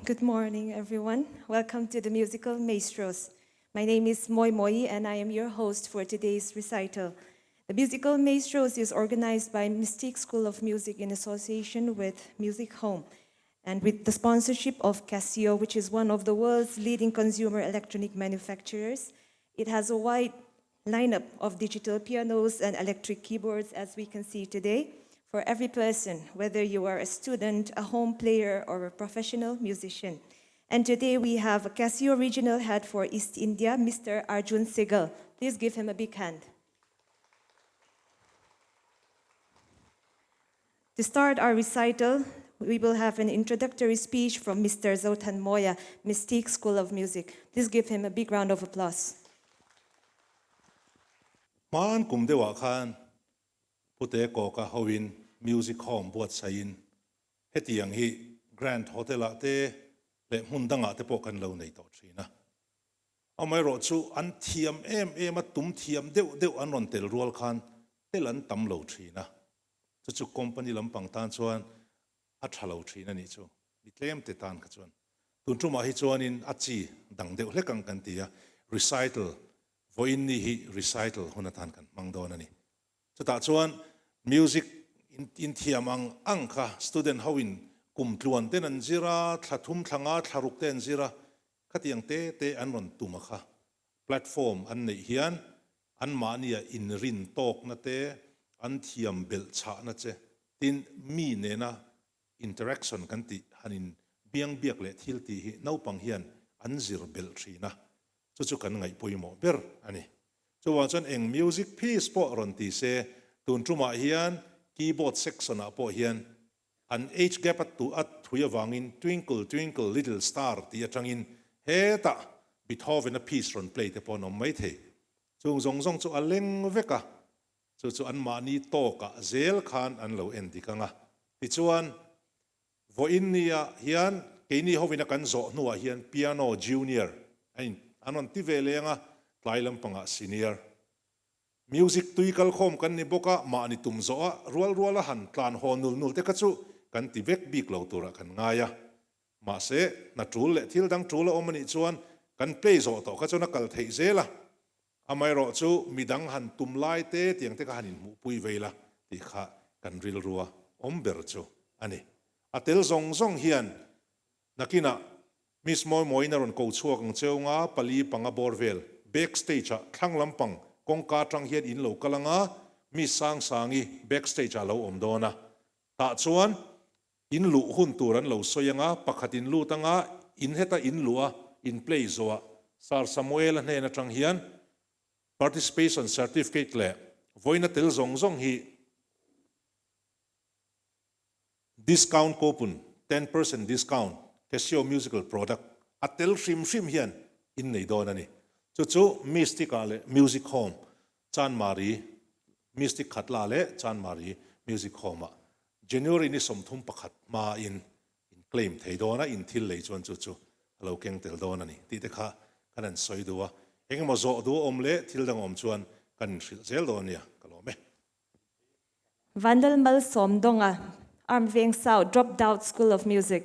Good morning, everyone. Welcome to the Musical Maestros. My name is Moi Moi, and I am your host for today's recital. The Musical Maestros is organized by Mystique School of Music in association with Music Home and with the sponsorship of Casio, which is one of the world's leading consumer electronic manufacturers. It has a wide lineup of digital pianos and electric keyboards, as we can see today, for every person, whether you are a student, a home player, or a professional musician. And today we have a Casio Regional Head for East India, Mr. Arjun Sehgal. Please give him a big hand. To start our recital, we will have an introductory speech from Mr. Zothanmawia, Mystique School of Music. Please give him a big round of applause. Hmaan kum deuhah khan Pute Kawka hoin Music Home buatsaihin hetiang hi Grand Hotel-ah te leh hmun dangah te pawh kan lo nei tawh thin a. Amaherawh chu an thiam em em a, tum thiam deuh deuh an rawn tel rual khan tel an tam lo thin a. Chu chu company lampang tan chuan a tha lo thin a nih chu, mi tlem te tan kha chuan. Tun tumah hi chuanin a chi dang deuh hlek ang kan ti a, recital, vawiin ni hi recital hun atan kan hmang dawn a ni. Chutah chuan music in thiam ang ang kha student ho in kum tluan ten an zir a, thla thum, thla nga, thla ruk te an zir a, khatiang te te an rawn tum a kha. Platform an neih hian anmahnia inrin tawkna te, an thiam belh chhahna che tin mi nena interaction kan tih han in biang biak leh thil tih hi naupang hian an zir belh thin a, chu chu kan ngaih pawimawh ber a ni. Chuvang chuan eng music piece pawh rawn ti se, tun tumah hian keyboard section ah pawh hian An age gap a tu a thui avangin Twinkle Twinkle Little Star tih atangin hetah Beethoven a piece rawn play te pawh an awm mai thei. Chung zawng zawng chu a leng vek a, chu chu anmahni tawkah zel khan an lo en dik ang a. Tichuan, vawiin nia hian keini hovin a kan zawh hnuah hian Piano Junior a in an rawn ti ve leng a, tlai lampangah Senior. Music tui kalkhawm kan ni bawk a, mahni tum zawh a, rual rual a han tlan haw nul nul te kha chu kan ti vek bik lo turah kan ngai a. Mahse, hna tul leh thil dang tul a awm a nih chuan kan play zawh tawh kha chuan a kal theih zel a. Amaherawh chu midang han tum lai te tiang te kha han inhmuhpui vei la tih kha kan rilrua awm ber chu a ni. A tel zawng zawng hian Nakinah Miss Mawimawiin a rawn ko chhuak ang cheu nga pali panga bawr vel back stage ah thlang lampang kawngka atang hian in lo kal anga Miss Sangsangi back stage ah lo awm dawn a tah chuan in luh hun tur an lo sawi anga pakhat in lut anga in heta in luh a in play zawh ah Sir Samuel a hnen atang hian participation certificate leh vawiina tel zawng zawng hi Discount coupon, 10% discount, Casio musical product a tel hrim hrim hian in nei dawn a ni. Chu chu Mystic-ah leh Music Home, Chanmari, Mystic Khatla leh Chanmari Music Home-ah January ni 31 hma in in claim thei dawn a, in thil lei chuan chu chu a lo keng tel dawn a ni tih te kha kan han sawi duh a. Engemaw zawh duh a awm leh thil dang a awm chuan kan inhrilh zel dawn a nia, ka lawm e. Vandal Malsawmdawnga, Armed Veng South, Dropped Out School of Music.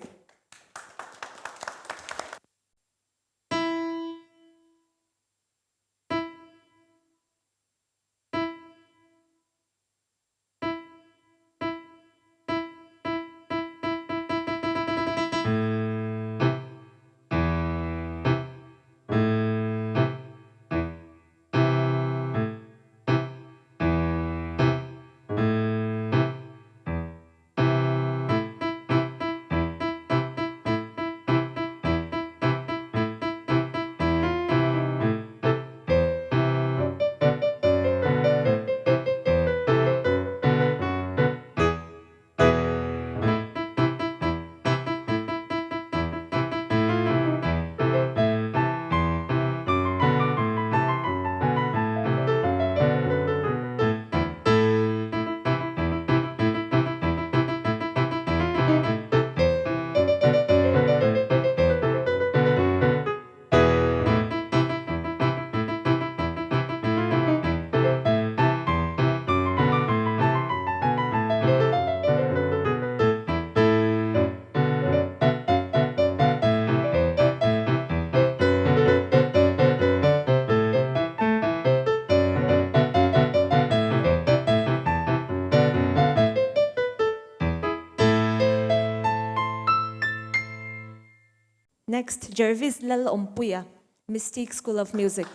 Next, Jervis Lalawmpuia, Mystique School of Music.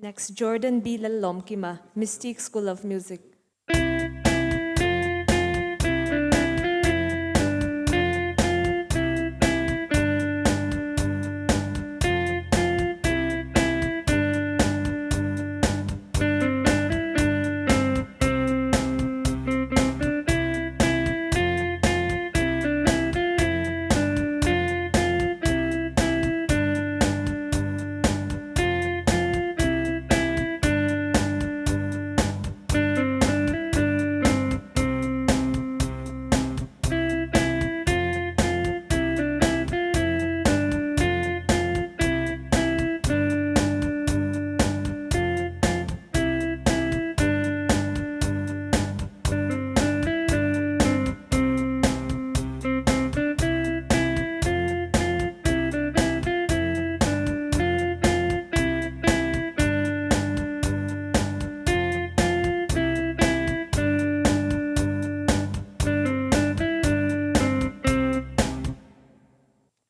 Next, Jordan B. Lalomkima, Mystique School of Music.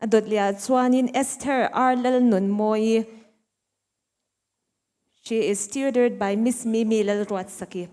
A dawt leh ah chuanin Esther R. Lalnunmawii, She is tutored by Miss Mimi Lalruatsaki.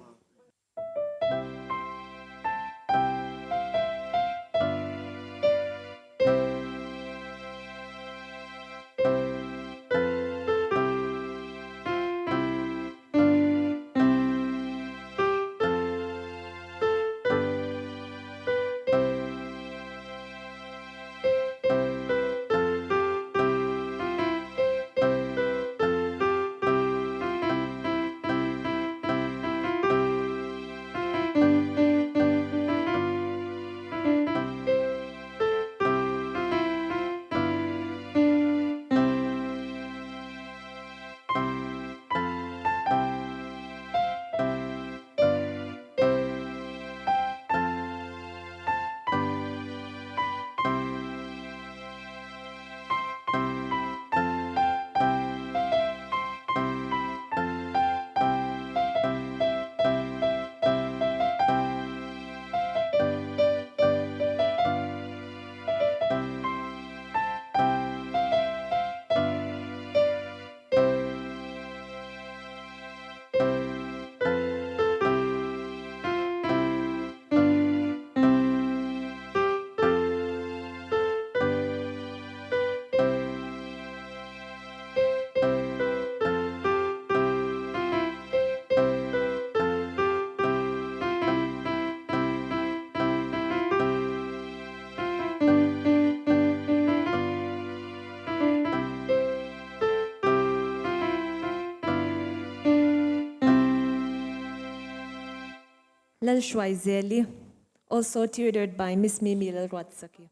Lalhruaizeli, also tutored by Miss Mimi Lalruatsaki.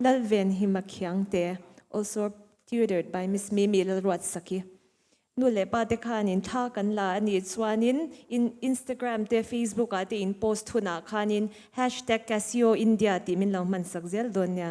Lalven Himakhiangte, also tutored by Miss Mimi Lalruatsaki. Nu leh pa te khanin thla kan la a nih chuanin in Instagram te Facebook ah te in post hunah khanin hashtag Casio India tih min lo hmansak zel dawn nia.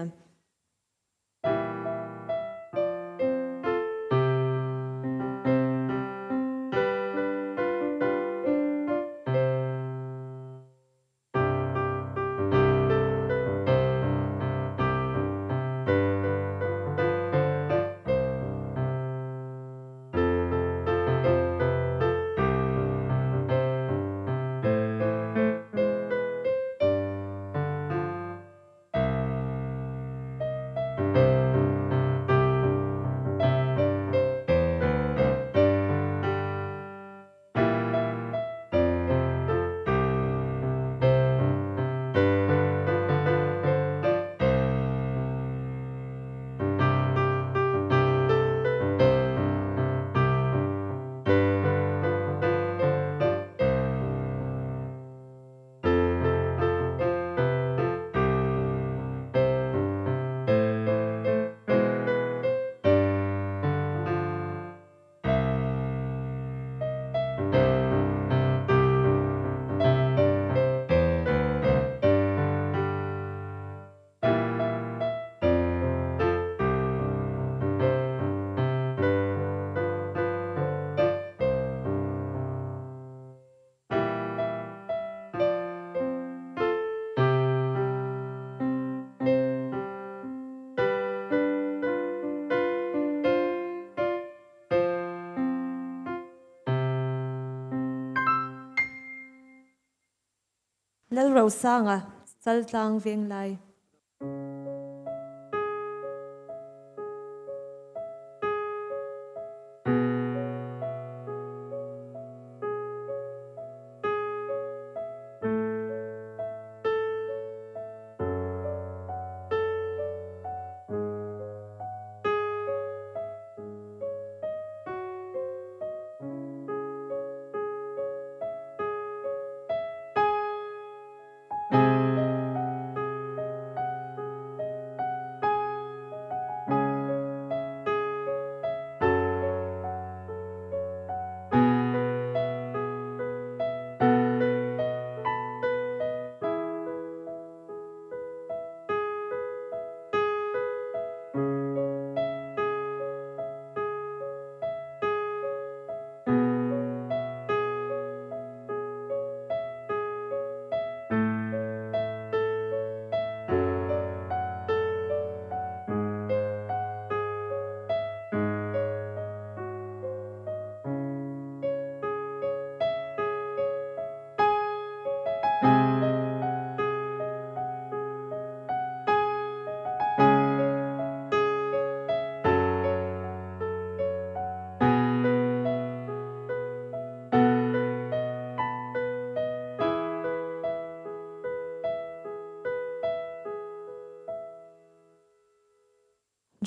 Lalrosanga, Chaltlang Venglai.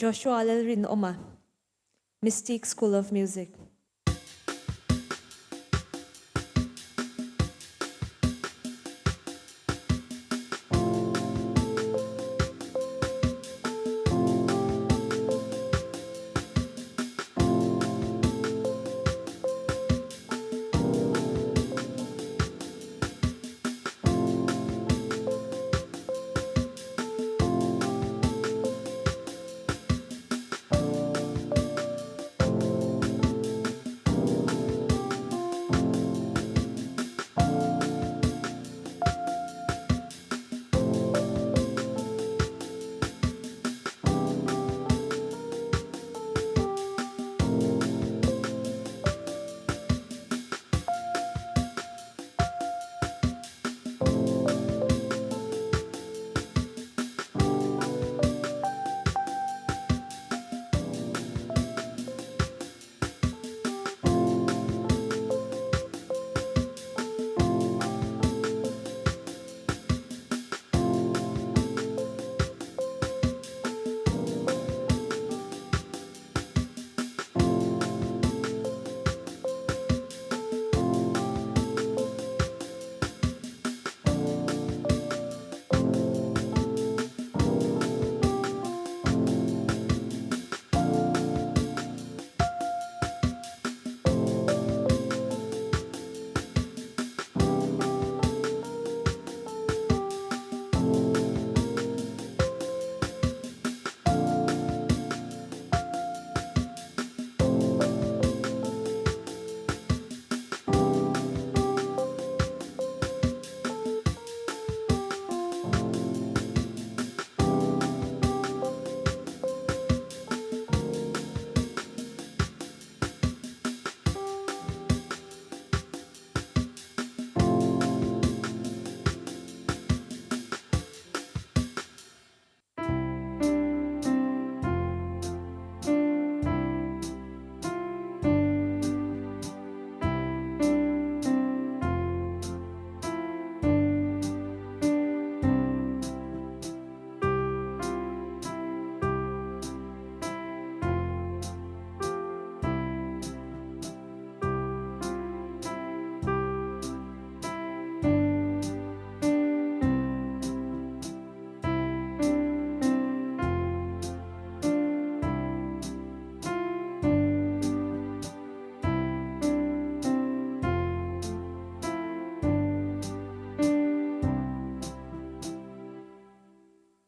Joshua Lalrinawma, Mystique School of Music.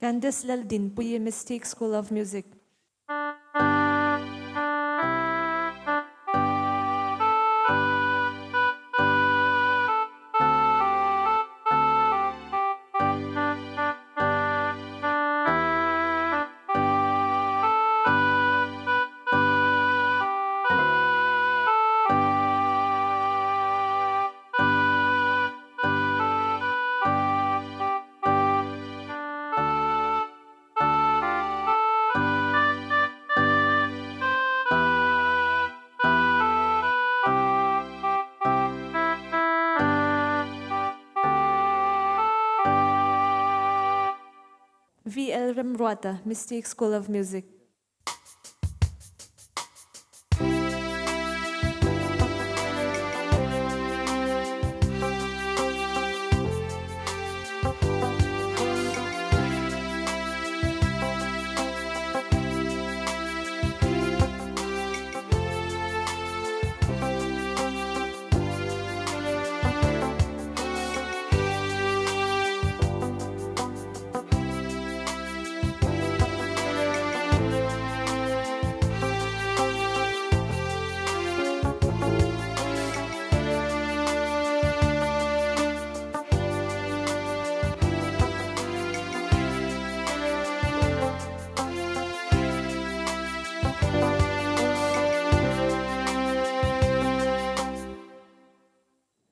Candice Laldinpuii, Mystique School of Music. VL Remruata, Mystique School of Music.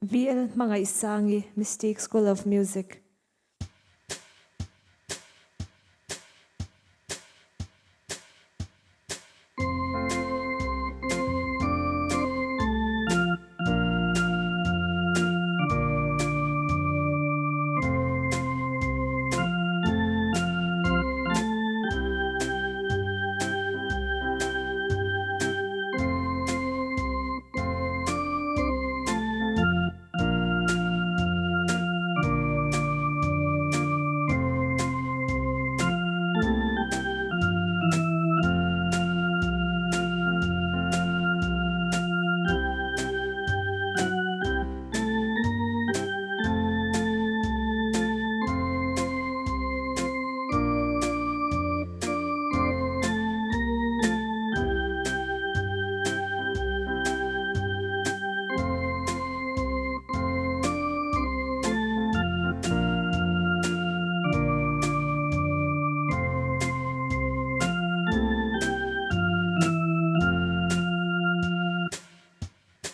VL Hmangaisangi, Mystique School of Music.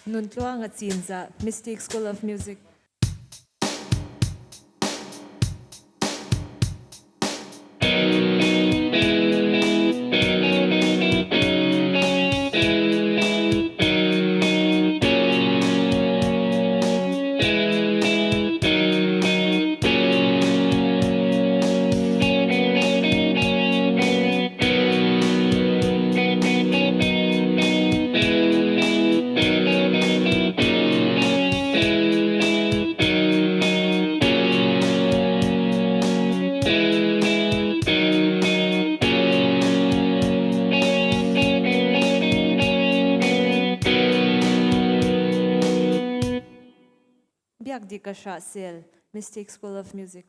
Nuntluanga Chinza, Mystique School of Music. Biakdika Hrahsel, Mystique School of Music.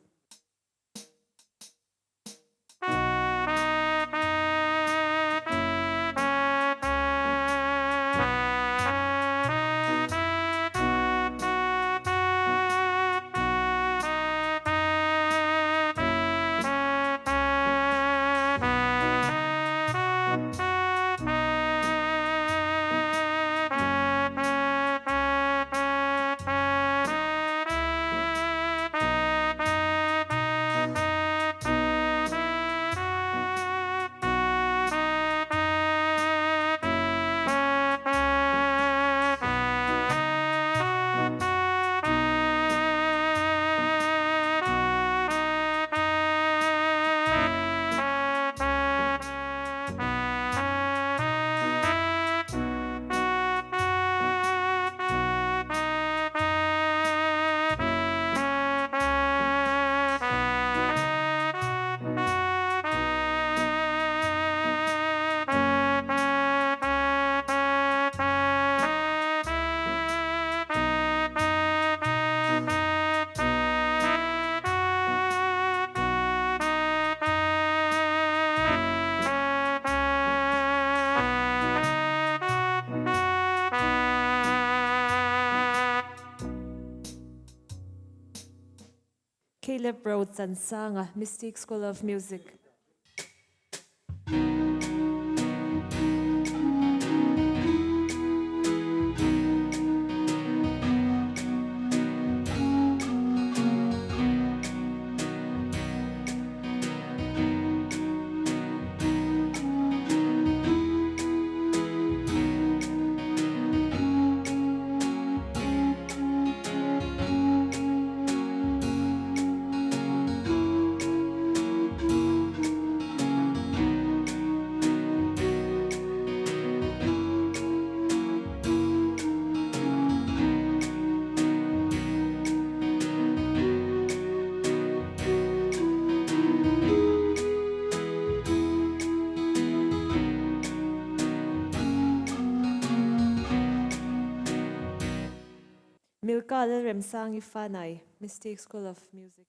Caleb Rochansanga, Mystique School of Music. Milka Lalremsangi Fanai, Mystique School of Music.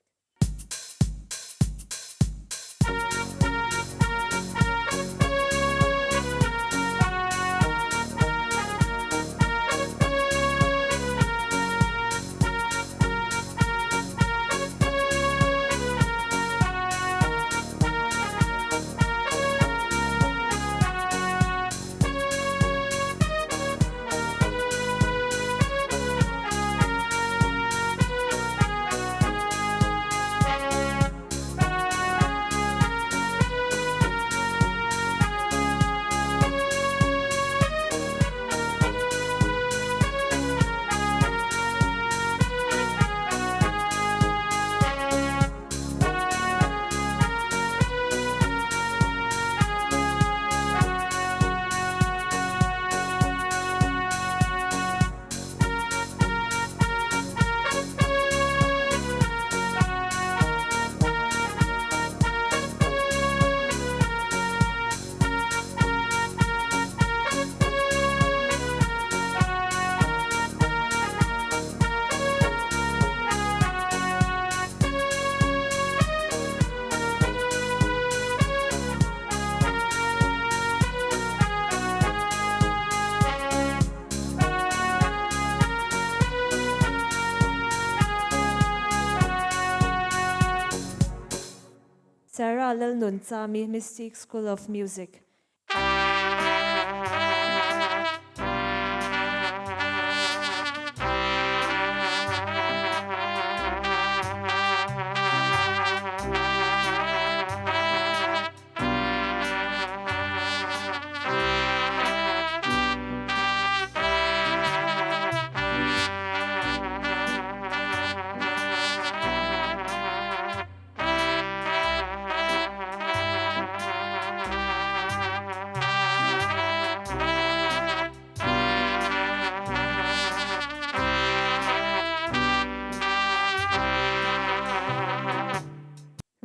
Sarah Lalnunchami, Mystique School of Music.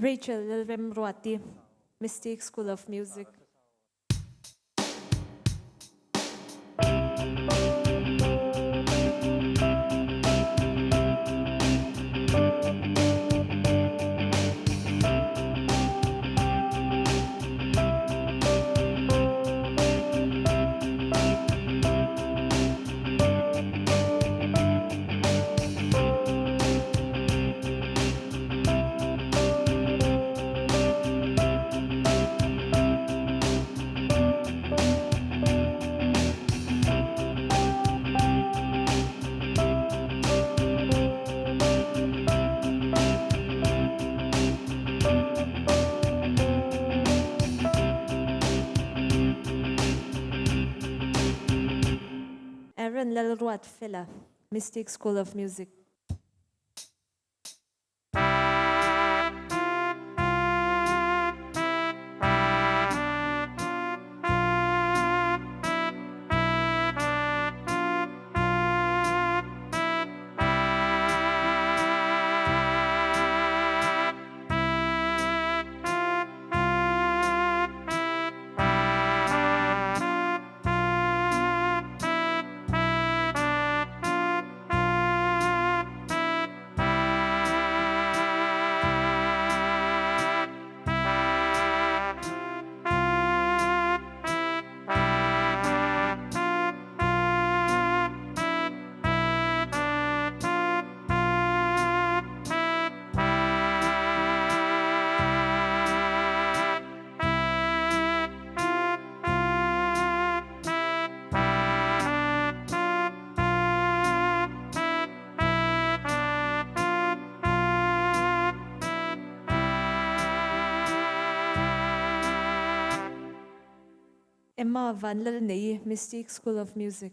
Rachel Lalremruati, Mystique School of Music. Aaron Lalruatfela, Mystique School of Music. Emma Vanlalneii, Mystique School of Music.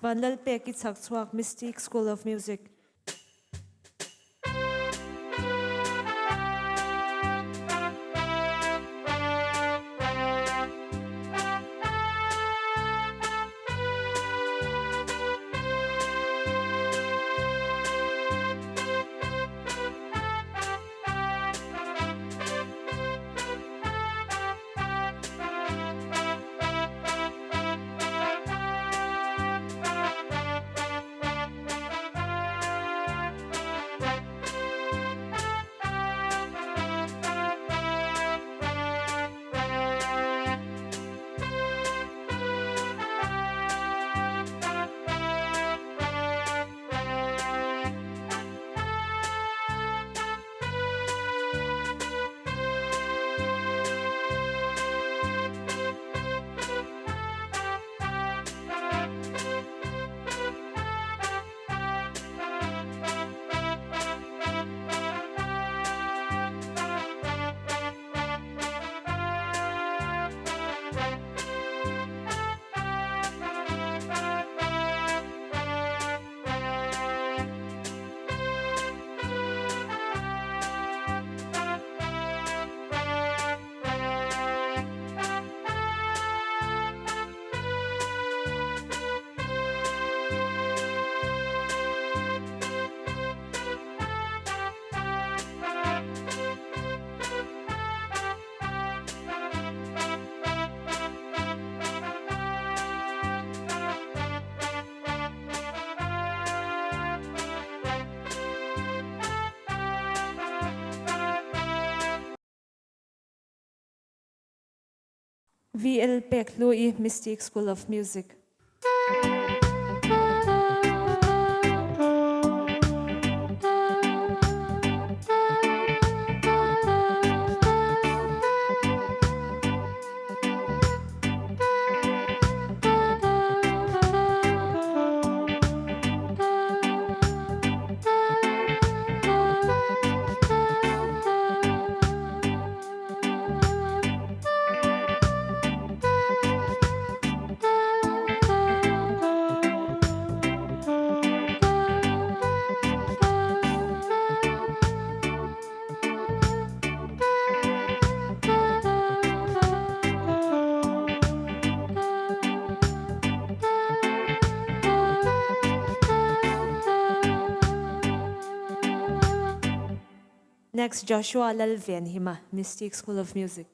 Vanlalpeki Chhakchhuak, Mystique School of Music. VL Pekhlui, Mystique School of Music. Next, Joshua Lalvenhima, Mystique School of Music.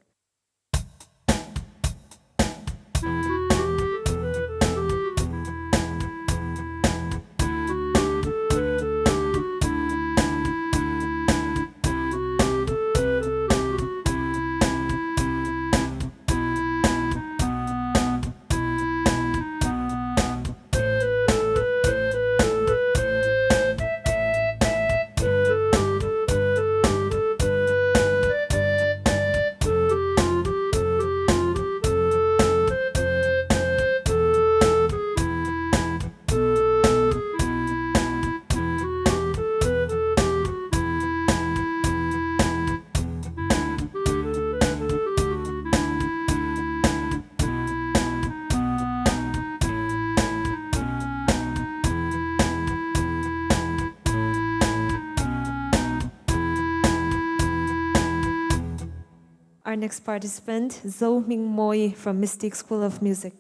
Our next participant, Zo Ming Moi from Mystic School of Music.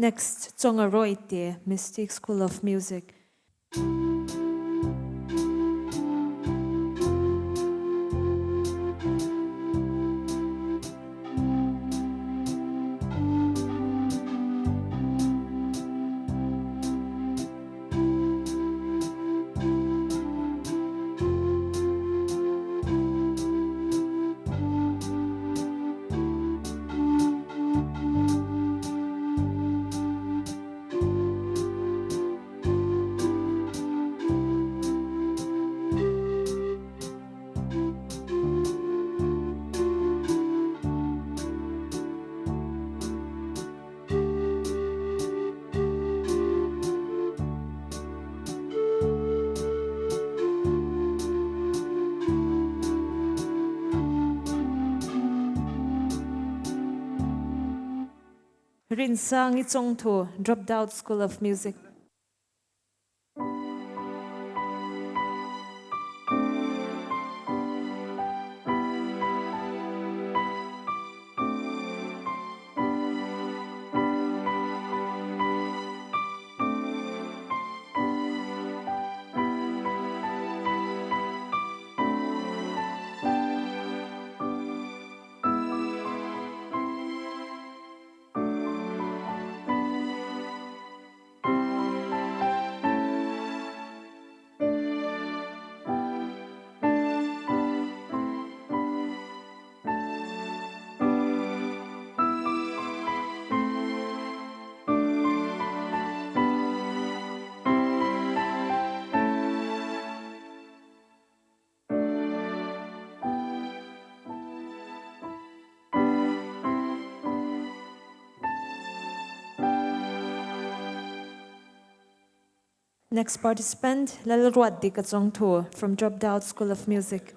Next, Chonga Roite, Mystic School of Music. Rinsangi Chongthu, Dropped Out School of Music. Next participant, Lalruat Dikachongthu from Dropped Out School of Music.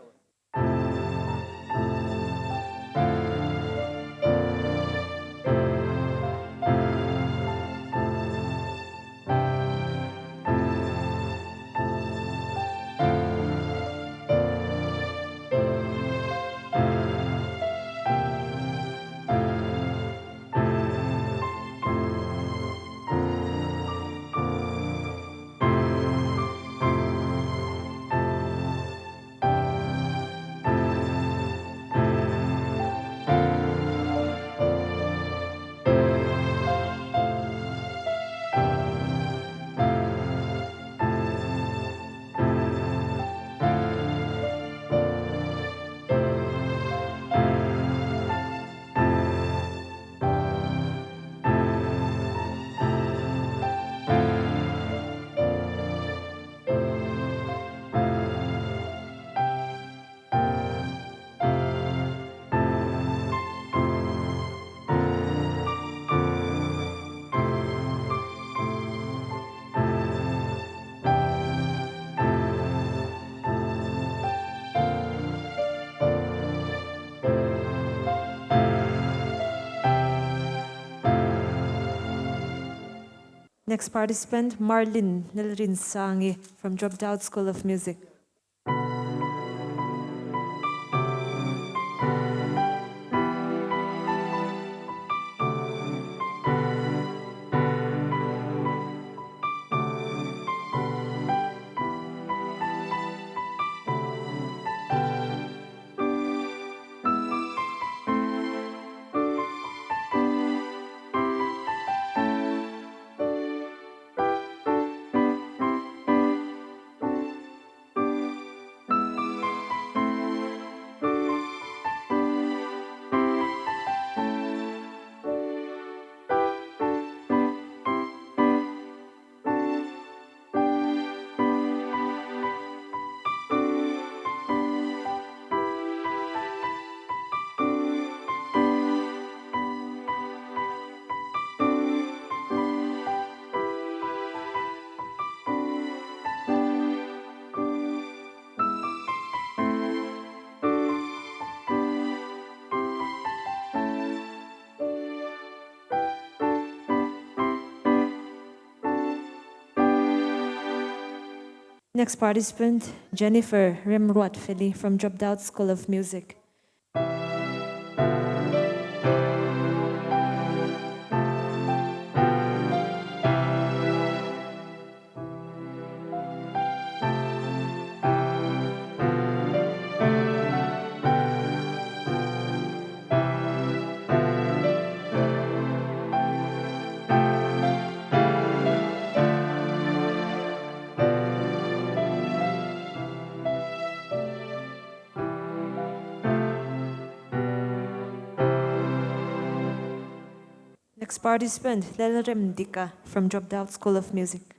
Next participant, Marlin Lalrinsangi from Dropped Out School of Music. Next participant, Jennifer Remruatfeli from Dropped Out School of Music. Next participant, Lalrem Dika from Dropped Out School of Music.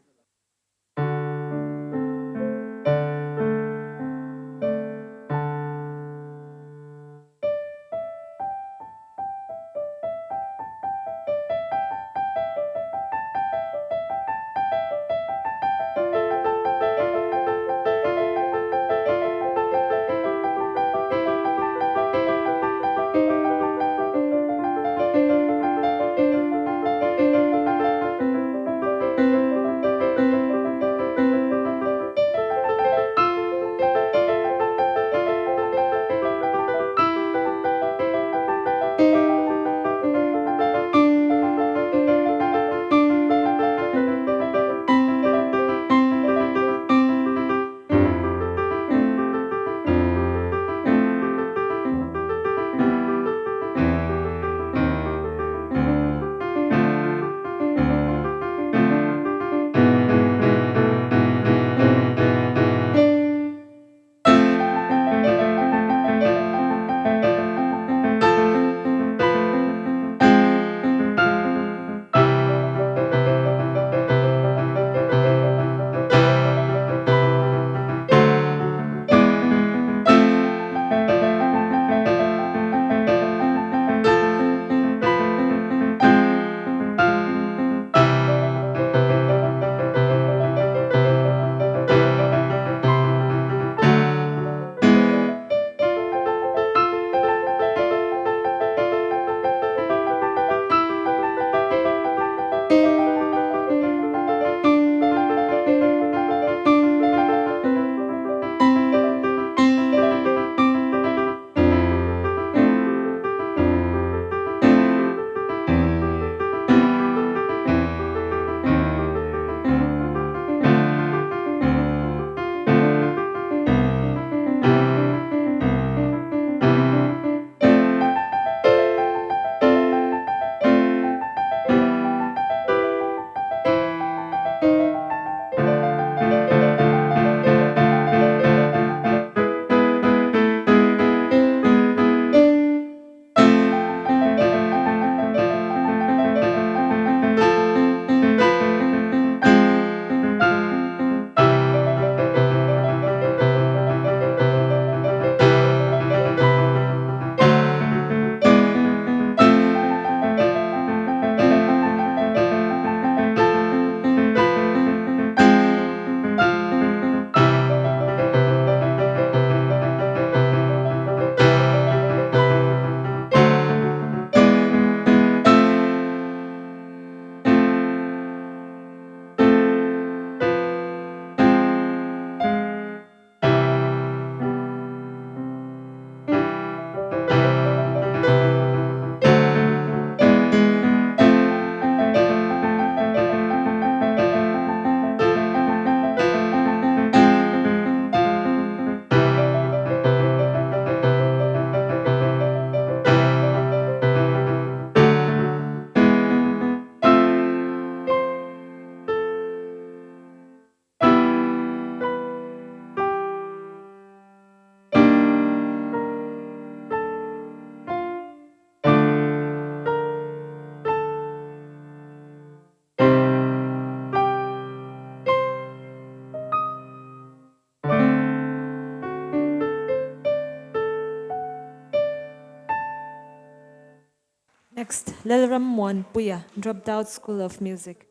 Next, Lalrammuanpuia, Dropped Out School of Music.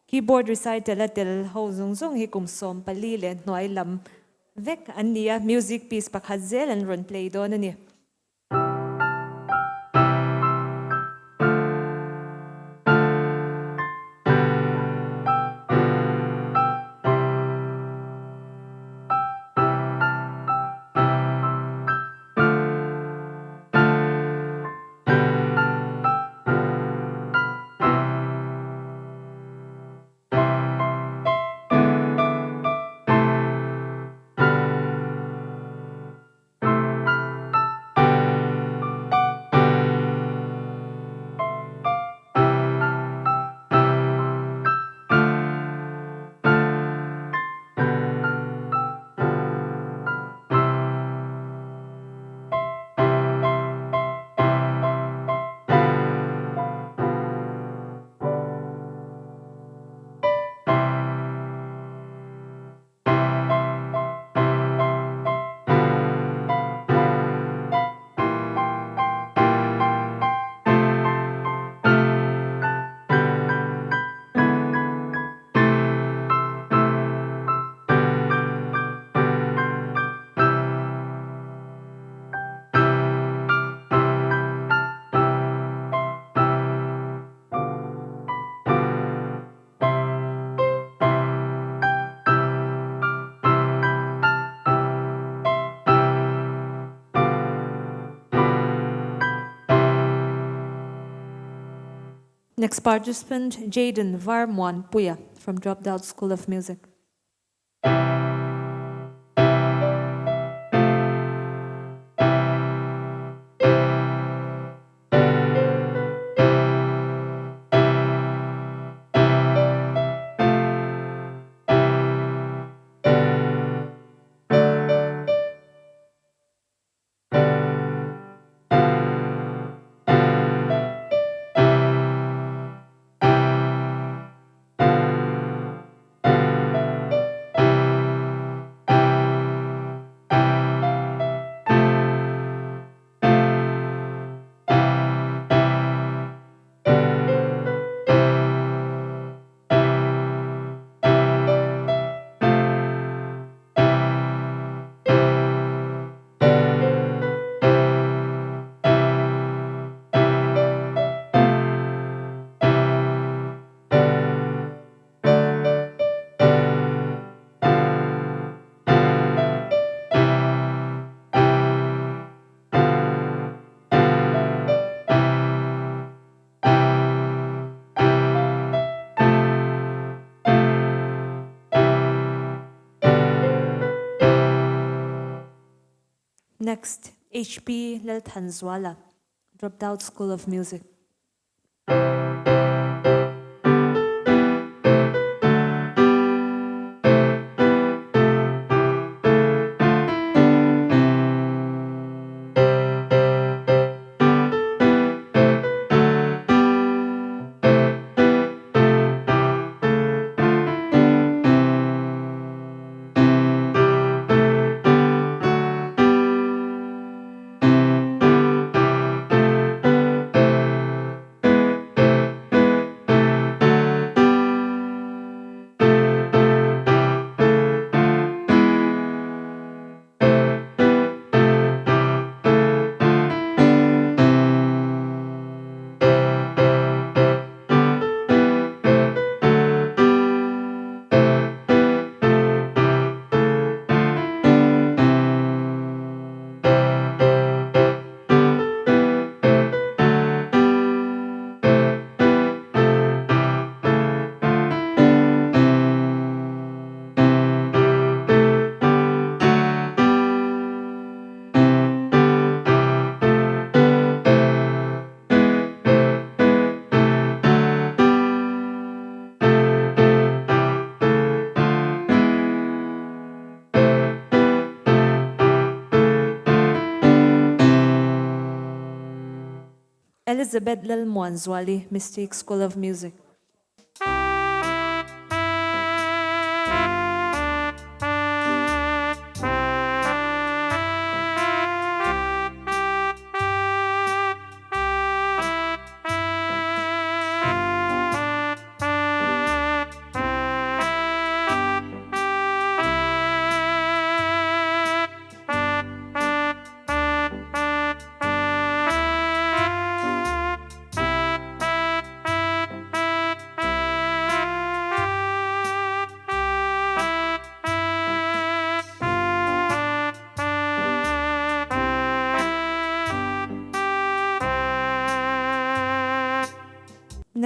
Keyboard recital a tel ho zawng zawng hi kum 14 leh hnuai lam vek an ni a, music piece pakhat zel an rawn play dawn a ni. Next participant, Jaden Varmuanpuia from Dropped Out School of Music. Next, HP Lalthanzuala, Dropped Out School of Music. Elizabeth Lalmuanzuali, Mystique School of Music.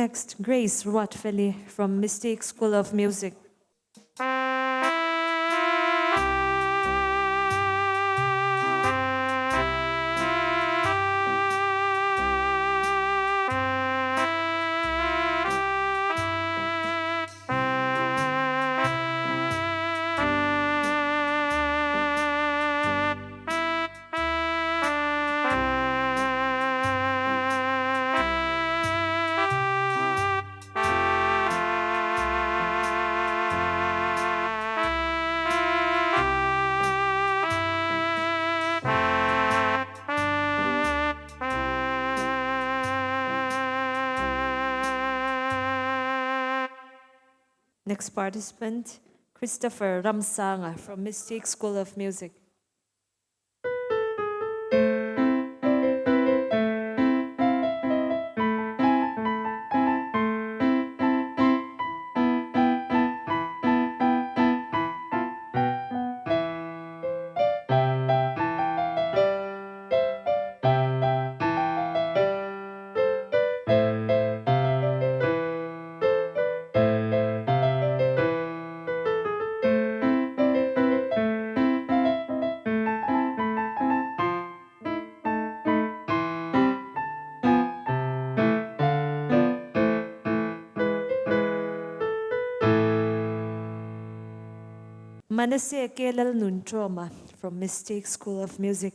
Next, Grace Ruatfeli from Mystique School of Music. Next participant, Christopher Ramsanga from Mystique School of Music. Manasseh Kelal Nuntroma from Mystique School of Music.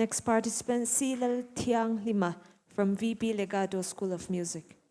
Next participant, Silal Tiang Lima from VP Legado School of Music.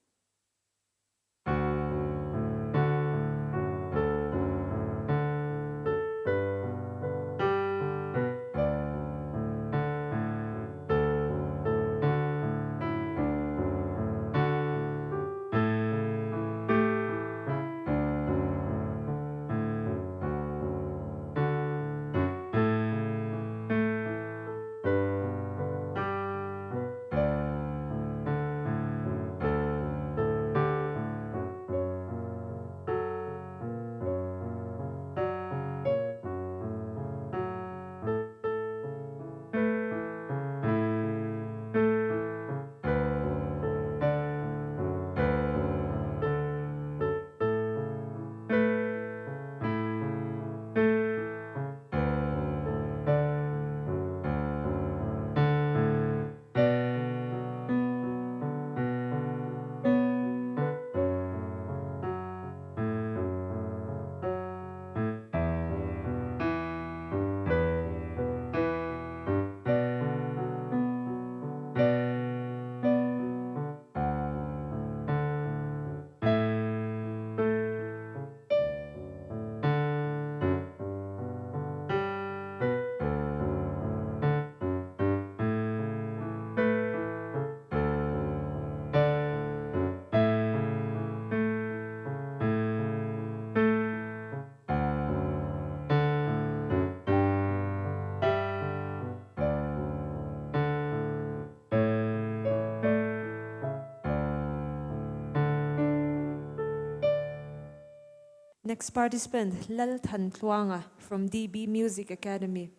Next participant, Lal Than Tluanga from DB Music Academy.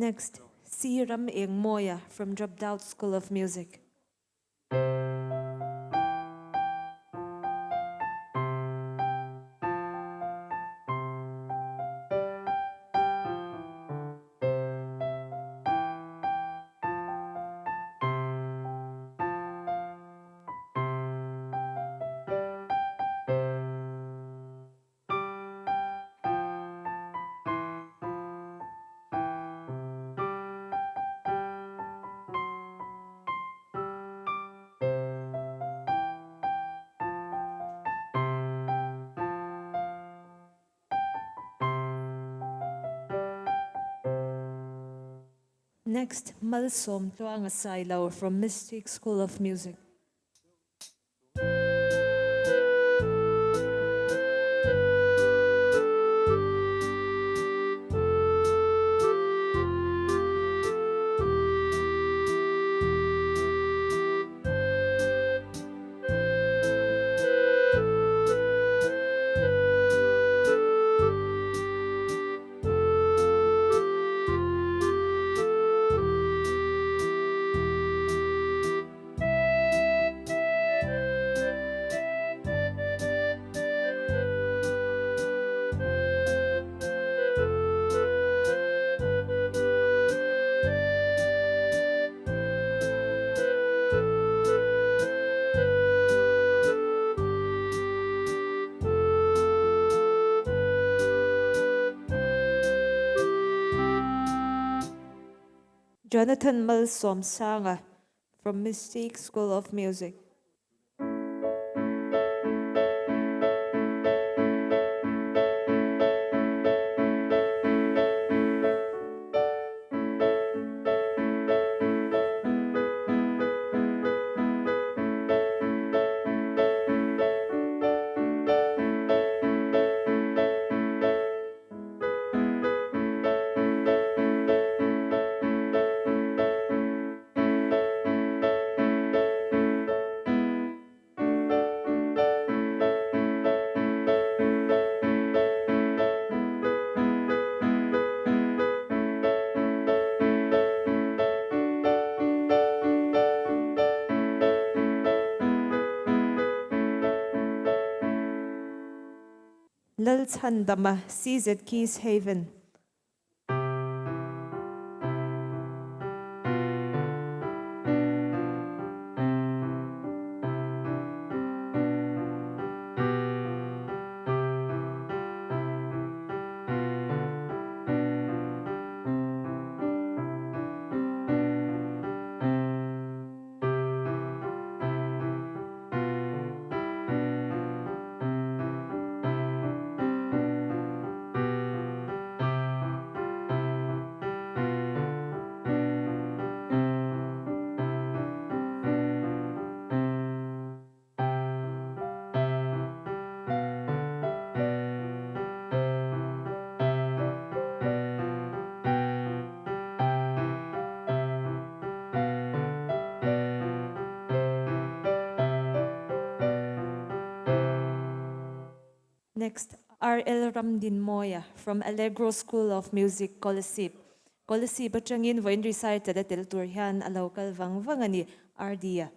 Next, C Ram Engmawia from Dropped Out School of Music. Next, Malsawmtluanga Sailo from Mystic School of Music. Jonathan Malsawmsanga from Mystique School of Music. Lalchhandama, CZ Keys Haven. Next, R.L. Ramdinmawia from Allegro School of Music, Kolasib. Kolasib atangin vawiin recital a tel tur hian a lo kal vang vang a ni, RD-a.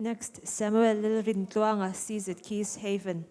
Next, Samuel Lalrintluanga, CZ Keys Haven.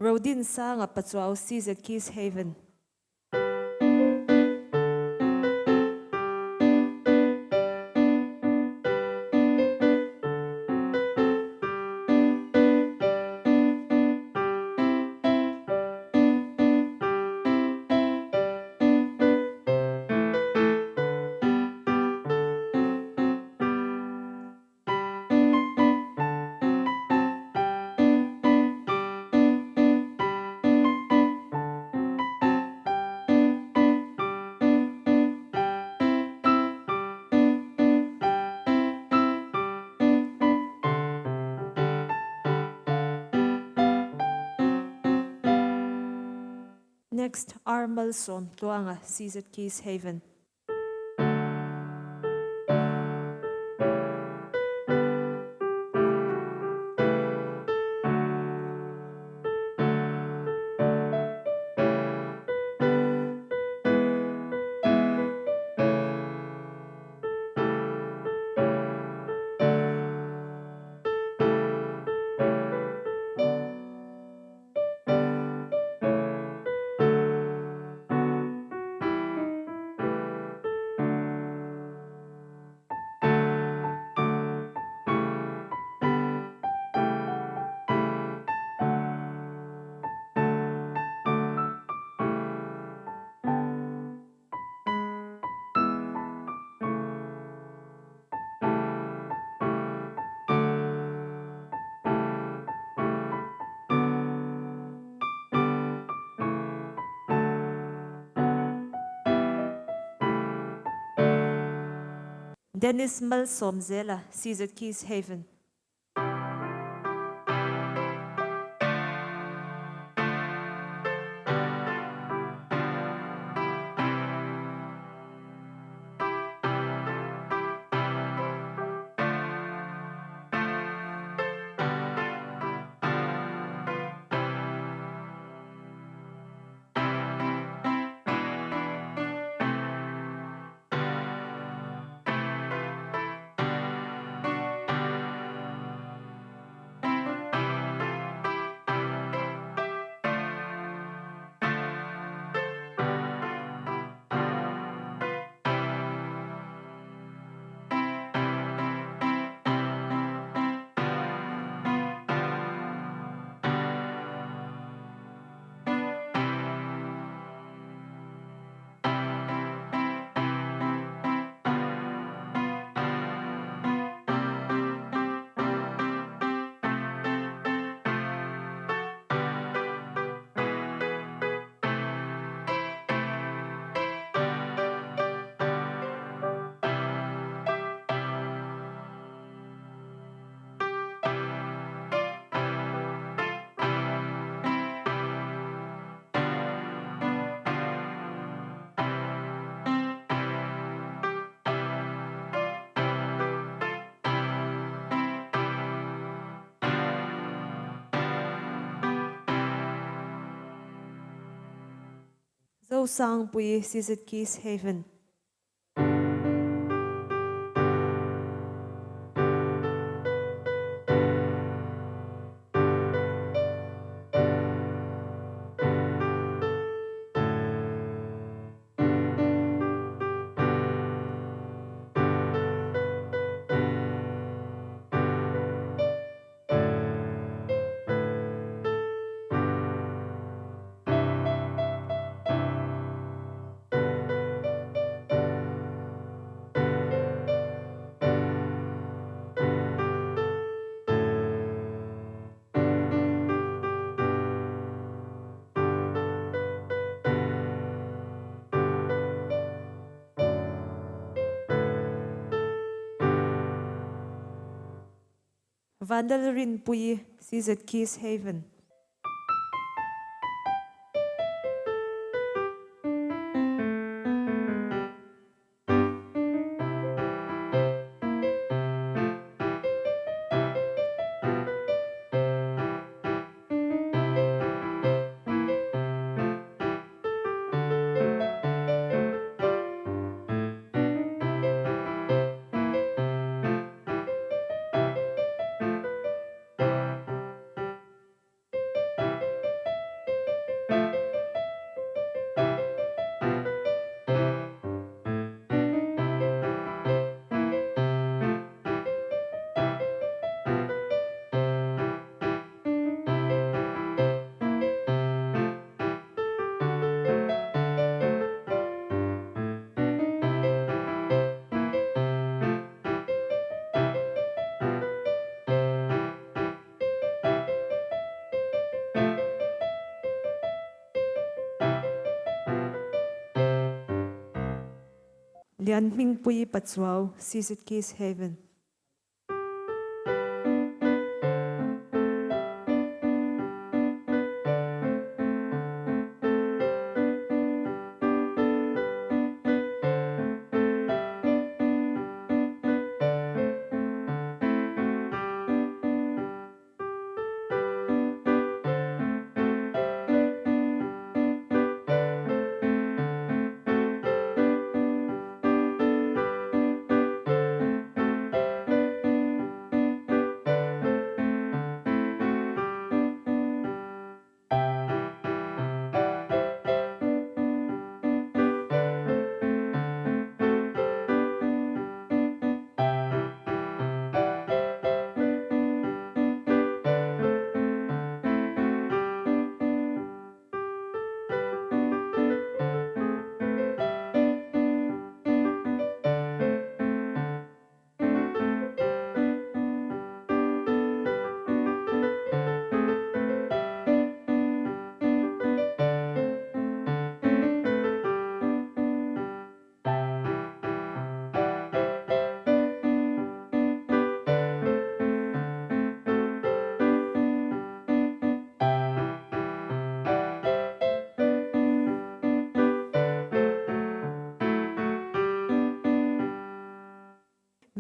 Rodin Sanga Pachuau CZ Keys Haven. Next, R. Malsom Tluanga, CZ Keys Haven. Dennis Malsomzela, CZ Keys Haven. Zosang Pui, CZ Keys Haven. Vanlalrinpuii, CZ Keys Haven. Lianhmingpuii Pachuau, CZ Keys Haven.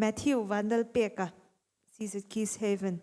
Matthew Vanlalpeka, CZ Keys Haven.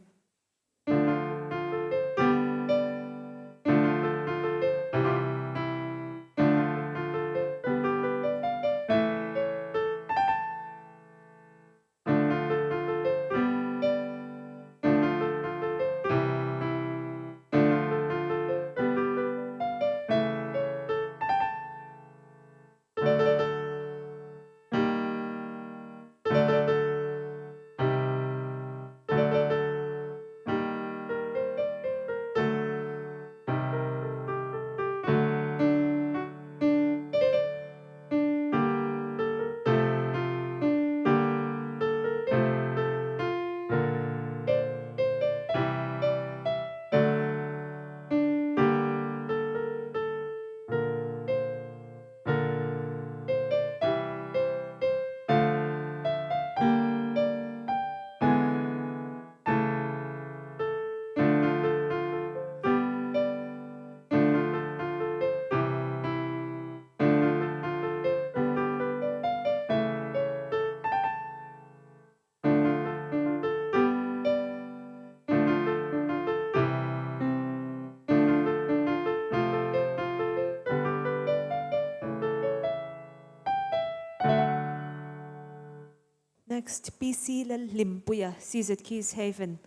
Next, PC Lalhlimpuia, CZ Keys Haven.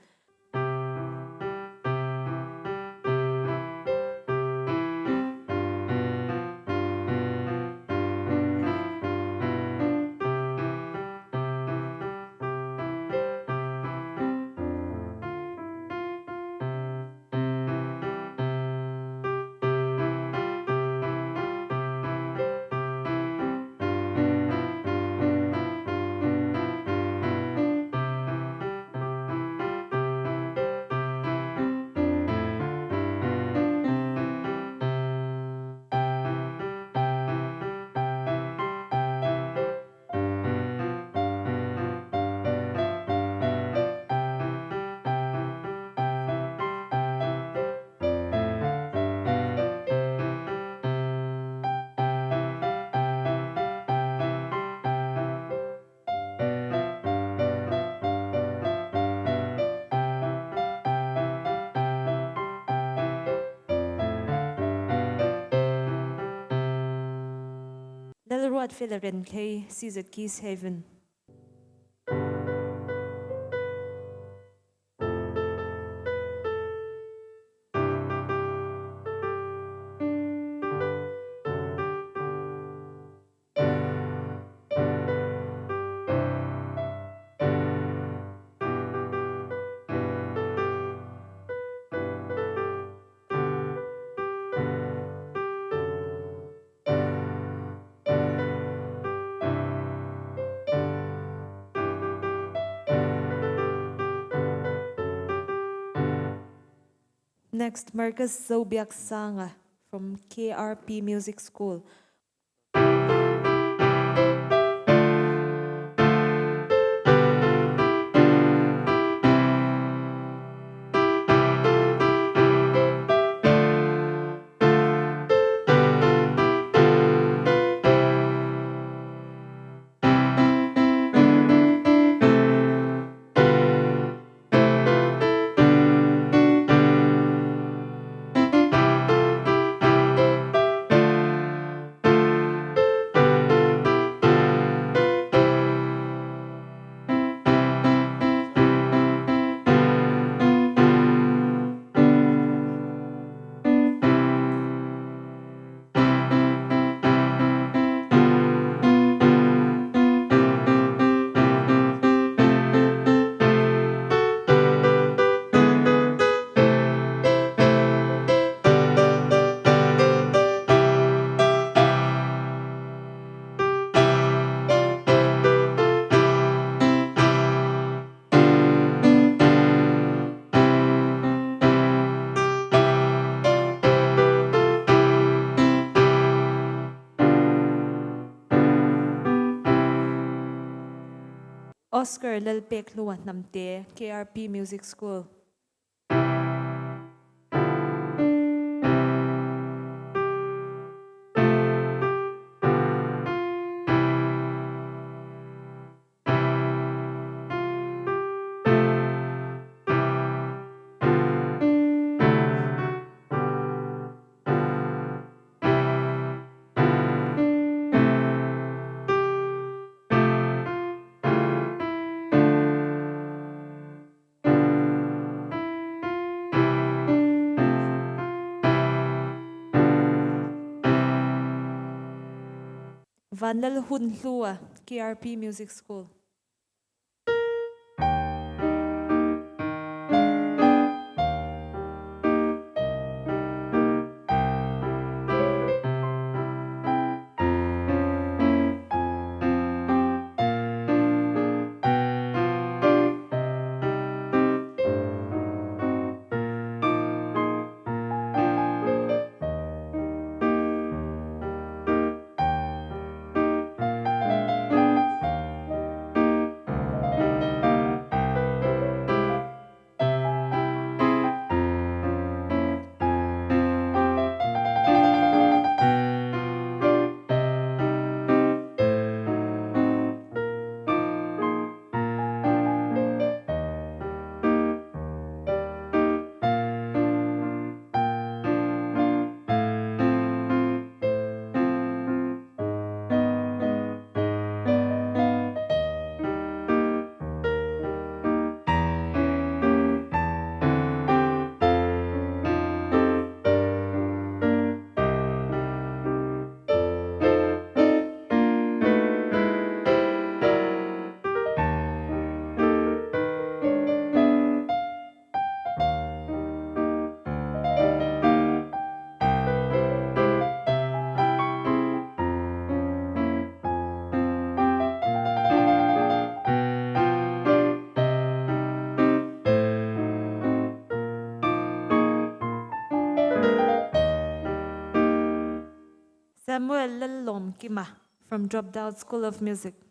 Lalruatfela Renthlei, CZ Keys Haven. Next, Marcus Zobiaksanga from KRP Music School. Oscar Lalpekhlua Hnamte, KRP Music School. Vanlalhunhlua, KRP Music School. Samuel Lallawmkima from Dropped Out School of Music.